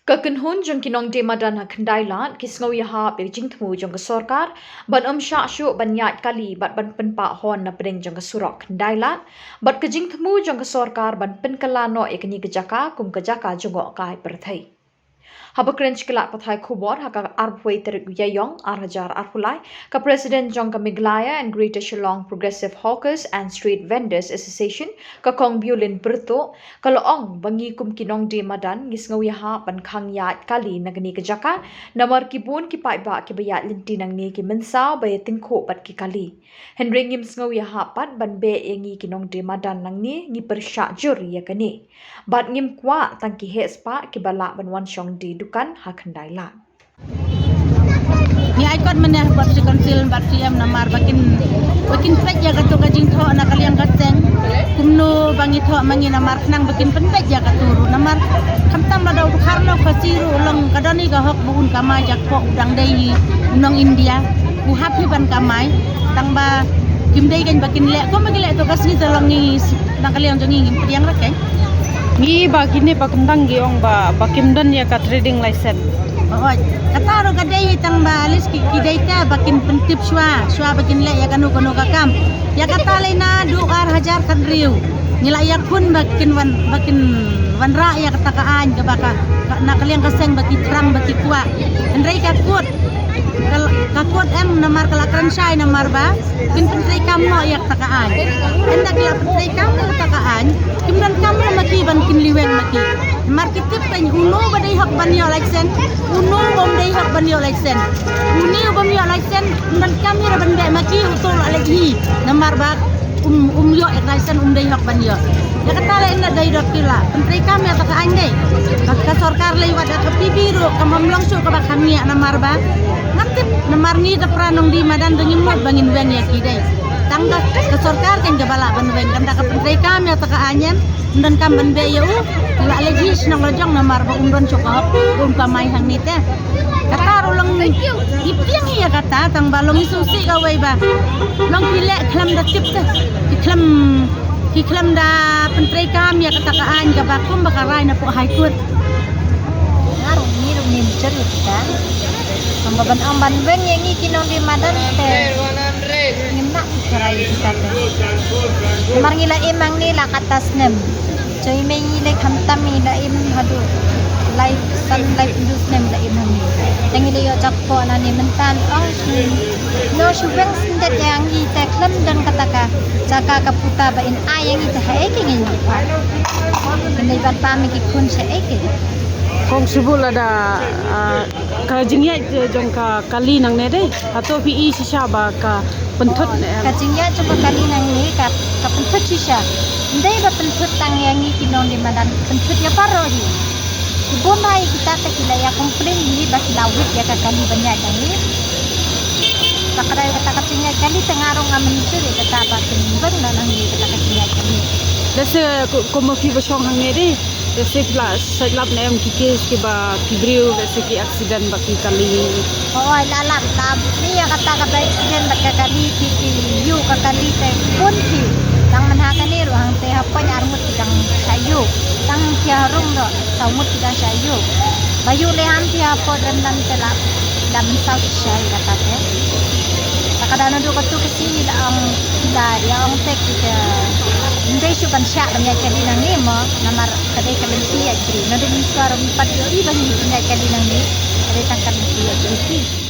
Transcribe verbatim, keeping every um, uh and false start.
Ka kynhun jong ki nongdie madan ha Khyndai Lad ki sngew ïahap ïa ka jingthmu jong ka sorkar ban ym shah shuh ban ïaid kali bad ban pynpah horn na pdeng jong ka surok Khyndai Lad bad ka jingthmu jong ka sorkar ban pynkylla noh ïa kane ka jaka kum ka jaka jngohkai pyrthei. Haba kren sha ki lad pathai khubor ha ka arphew tarik u Ïaïong ar hajar arphew lai, ka President jong ka Meghalaya and Greater Shillong Progressive Hawkers and Street Vendors Association, ka Kong Biulin Pyrtuh, ka la ong ba ngi kum ki nongdie madan ngi sngew ïahap ban khang ïaid kali na kane ka jaka, namar ki bun ki paidbah kiba ïaid lynti nangne ki mynsaw ba ïatyngkhuh bad ki kali. Hynrei ngim sngew ïahap pat ban beh ïa ngi ki nongdie madan nangne, ngi pyrshah jur ïa kane. Bad ngim kwah tang ki heh spah kiba lah ban wan shong die dukan ha Khyndai Lad. Ngi ai kot mynne ha Port Council bad C M namar ba kin, ba kin peit ïa kato ka jingthoh na ka liang ka seng. Kumno ba ngi thoh ma ngi namar khnang ba kin pynpeit ïa kato ruh namar khamtam lada u Dkhar Lok Khasi ruh u long ka don hi ka hok ba un kamai, jakpoh u dang dei hi u nong India, u hap hi ban kamai. Tang ba kim dei kein ba kin leh kumba ki leh to ka sngi, te long ngi na ka liang jong ngi ngim pdiang ra kein. Ngi ba kine ba kyndang ki ong ba, ba kim don ïa ka trading license. Hooid. Kata ruh ka dei hi tang ba at least ki, ki dei ka ba kin pyntip shuwa, shuwa ba kin leh ïa kano kano ka kam. Ïa kata lei naduh ar hajar khathynriew ngi la ïakhun ba kin wan, ba kin wanrah ïa kata ka aiñ kaba ka, ka, na ka liang ka seng ba ki thrang ba ki kwah. Hynrei ka kut, ka, ka kut em namar ka la kren shai namar ba kin pyntreikam noh ïa kata ka aiñ. Ynda ki la pyntreikam ïa kata ka aiñ, kim donkam ruh ma ki ban kin liweng ma ki. Namar ki tip kein uno ba dei hok ban ïoh license, uno bym dei hok ban ïoh license. Une u bym ïoh license ym donkam ïa ban beh ma ki, uto u la leit hi. Namar ba um, um ïoh ïa ka license, um dei hok ban ïoh. Ïa kata lei ynda dei dok ki la pyntreikam ïa kata ka aiñ dei. Ka, ka sorkar lei wat da ka P B ruh kam, kam long shuh kaba kham ngiah namar ba nga tip namar ngi da para nongdie madan da ngim mut ba ngin weng ïa ki dei. Tang ka, ka sorkar kein kaba lah ban weng, kan da ka pyntreikam ïa kata ka aiñ em, ym donkam ban beh ïa u, u la leit hi shnong la jong namar ba um don shuh ka hok, um kamai hangne te. Kata ruh long ngi pdiang ïa kata, tang ba long ngi sngewsih kawei ba long ki leh khlem da tip te. Ki khlem, ki khlem da pyntreikam ïa kata ka aiñ kaba kum ba ka rai na poh High Court. Nga ruh ngi ruh ngim jur ïa kita. Tang ba ban ong ban weng ïa ngi ki nongdie madan te ngim lah ki krai ïa kita te. Namar ngi la im hangne la kata snem. Joi mei ngi lei khamtam ngi la im haduh lai san lai phew snem la im hangne. Te ngi la ïoh jakpoh nangne mynta ong shu, ïoh shu weng syndet ïa ngi te khlem don kata ka jaka ka puta ba in ai ïa ngi te haei ke ngin ïoh. Ngi dei ban pam ïa ki khun shaei ke. Kong, shu bud lada, ah, ka jingïaid, eh, jong ka kali nangne dei, hato phi i shisha ba ka pynthut ne em? Ka jingïaid jong ka kali nangne ka, ka pynthut shisha. Ym dei ba pynthut tang ïa ngi ki nongdie madan, pynthut ïa baroh hi. Ki bun bha ïa kita te ki la ïa complain hi ba ki la wit ïa ka kali ban ïaid nangne. Te ka dei kata ka jingïaid kali te nga ruh ngam mynjur ïa kata ba kin weng noh nangne kata ka jingïaid kali. Lehse ko, kum ma phi ba shong hangne dei, lehse phi la sait lap ne em ki case kiba ki briew lehse ki accident bad ki kali? Hooid, la lap, lap. Ni ïa kata kaba accident bad ka kali, ki, ki ïuh ka kali te bun ki. Tang mynha kane ruh hangte hapoh ar ngut ki dang shah ïuh. Tang ki harum ruh saw ngut ki dang shah ïuh. Ba ïuh lehang ki hapoh Dremlan te la, la mynsaw shisha ïa kata te. Te ka dei naduh katu ka sngi la ong, la ïa ong te ki te ym dei shuh ban shah ban ïaid kali nangne mo, namar ka dei ka lynti ïaid briew. Naduh mynshuwa ruh ngi pat ïohi ba ngi ïaid kali nangne, ka dei tang ka lynti ïaid briew.